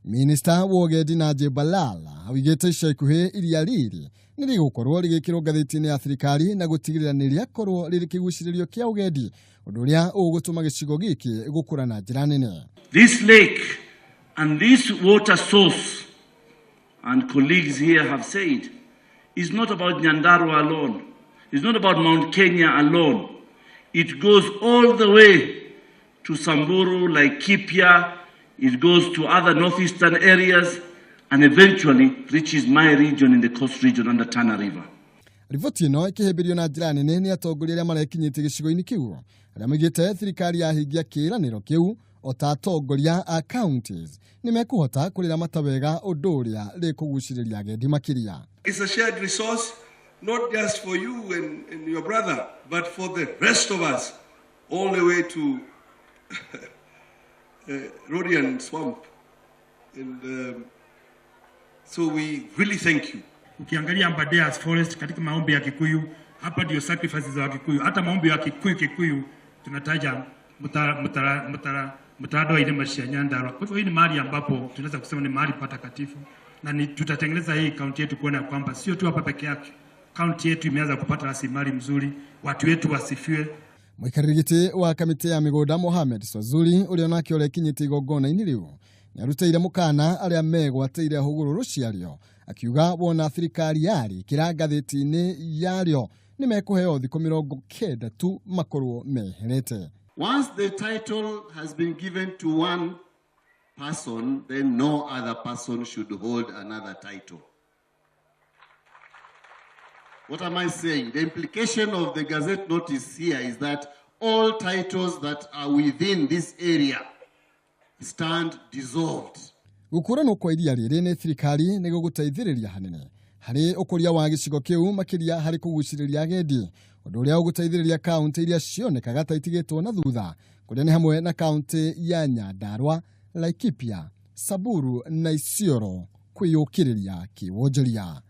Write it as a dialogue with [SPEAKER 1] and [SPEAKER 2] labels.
[SPEAKER 1] Minista wa ũgendi Najib Balala oigĩte ica ikuhĩ iria rĩrĩ nĩ rĩgũkorwo rĩgĩkĩrwo ngathĩti-inĩ ya thirikari na gũtigĩrĩra nĩ rĩakorwo rĩrĩ kĩgucĩrĩrio kĩa ũgendi, ũndũ ũrĩa ũgũtũma gĩcigo gĩkĩ gũkũra na njĩra nene.
[SPEAKER 2] This lake and this water source, and colleagues here have said, is not about Nyandarua alone. It's not about Mount Kenya alone. It goes all the way to Samburu, Laikipia. It goes to other northeastern areas and eventually reaches my region in the coast region under Tana River.
[SPEAKER 1] Riboti ĩno ĩkĩhĩmbĩrio na njĩra nene nĩ atongoria arĩa marekinyĩtie gĩcigo-inĩ kĩu, arĩa maigĩte thirikari yahingia kĩĩranĩro kĩu o ta atongoria a counties nĩ mekũhota kũrĩramata wega, ũndũ ũrĩa rĩkũgucĩrĩria agendi makĩria.
[SPEAKER 3] It's a shared resource, not just for you and your brother, but for the rest of us, all the way to Rodian Swamp. And so we really thank you.
[SPEAKER 4] Ukiangalia Aberdares Forest katika maombi ya Kikuyu, hapa ndio sacrifices za Kikuyu. Hata maombi ya Kikuyu tunataja mutara mutara mutara mtarado wa irĩma cia Nyandarua. Kwa hivyo hii ni mahali ambapo tunaweza kusema ni mahali patakatifu na ni tutatengeneza hii kaunti yetu kuona kwamba sio tu hapa peke yake, kaunti yetu imeanza kupata rasilimali mzuri, watu wetu wasifiwe.
[SPEAKER 1] Mũikarĩri gĩtĩ wa kamĩtĩ ya mĩgũnda Mohamed Swazuri, ũrĩa onake ũrekinyĩtie igongona-inĩ rĩu, nĩarutĩire mũkana arĩa megwatĩire hũgũrũrũ ciarĩo, akiuga wona thirikari yarĩkĩra ngathĩti-inĩ yarĩo nĩ mekũheo thikũ 90 tu makorwo meherete.
[SPEAKER 5] Once the title has been given to one person, then no other person should hold another title. What am I saying? The implication of the Gazette notice here is that all titles that are within this area stand dissolved.
[SPEAKER 1] Gũkũranwo kwa iria rĩrĩ nĩ thirikari nĩ gũgũteithĩrĩria hanene harĩ ũkũria wa gĩcigo kĩu, makĩria harĩ kũgucĩrĩria agendi, ũndũ ũrĩa ũgũteithĩrĩria kaunti iria cionekaga ta itigĩtwo na thutha, kũrĩa nĩ hamwe na kaunti ya Nyandarua, Laikipia, Samburu na Isiolo kwĩyũkĩrĩria kĩwonjoria.